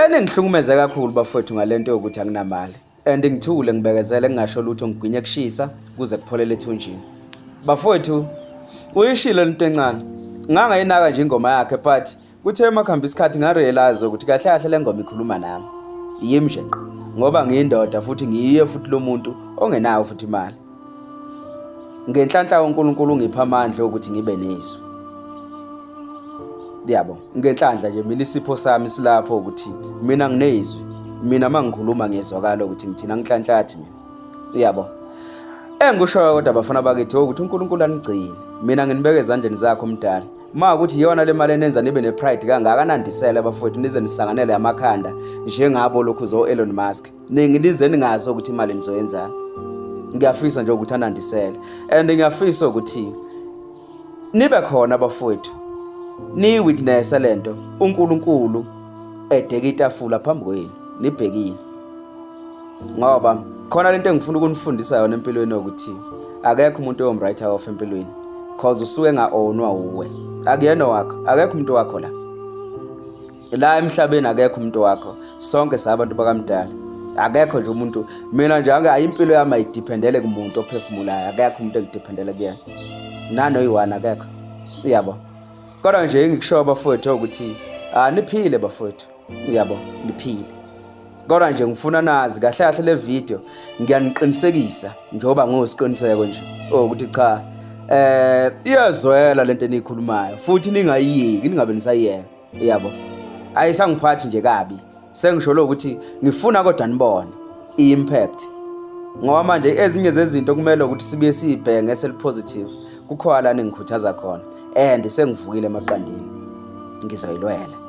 Seningihlukumeze kakhulu bafowethu ngalento yokuthi anginamali and ngithule ngibekezele ngingasho lutho, ngigwinye kushisa kuze kupholele ethunjini. Bafowethu, uyishilo into encane, ngangayinaka nje ingoma yakhe, but kuthe emakuhamba isikhathi ngarealize ukuthi kahle kahle le ngoma ikhuluma nami, yimi nje ngqo, ngoba ngiyindoda futhi ngiyiye futhi lo muntu ongenayo futhi imali. Ngenhlanhla uNkulunkulu ungipha amandla ukuthi ngibe nezwi, yabo. Ngenhlanhla nje mina isipho sami silapho ukuthi mina nginezwi, mina mangikhuluma ngiyezwakala ukuthi ngithina, nginhlanhlathi mina, yabo. Engikushoyo kodwa bafana bakithi ukuthi uNkulunkulu anigcine, mina nginibeke ezandleni zakho mdala. Ma ukuthi iyona le mali enenza nibe ne-pride kangaka, nandisele bafowethu, nize nisanganele amakhanda njengabo lokhu zo Elon Musk, ningi nize ningazi ukuthi imali nizoyenzani. Ngiyafisa nje ukuthi anandisele and ngiyafisa ukuthi nibe khona bafowethu, niyi-witness lento uNkulunkulu edeka itafula phambi kwenu nibhekile, ngoba khona lento engifuna ukunifundisa yona empilweni ukuthi akekho umuntu oyom-write off empilweni, cause usuke nga-ownwa uwe, akuyena wakho, akekho umuntu wakho la la emhlabeni, akekho umuntu wakho, sonke sabantu bakamdala, akekho nje umuntu. Mina nje ange ayimpilo yami ayidependele kumuntu ophefumulayo, akekho umuntu engidependele kuyena nanoyi-one, akekho, yabo. Kodwa nje engikushoyo bafowethu ukuthi niphile bafowethu, yabo, niphile. Kodwa nje ngifuna nazi kahle kahle le video ngiyaniqinisekisa njengoba ngosiqiniseko nje ukuthi cha, iyazwela lento eniyikhulumayo futhi ningayiyeki, ningabe nisayiyeka, yabo. Ayisangiphathi nje kabi, sengisho ukuthi ngifuna kodwa nibone i-impact, ngoba manje ezinye zezinto kumele ukuthi sibuye siyibheke ngeseli positive. Kukhona la ningikhuthaza khona and sengivukile emaqandini, ngizoyilwela.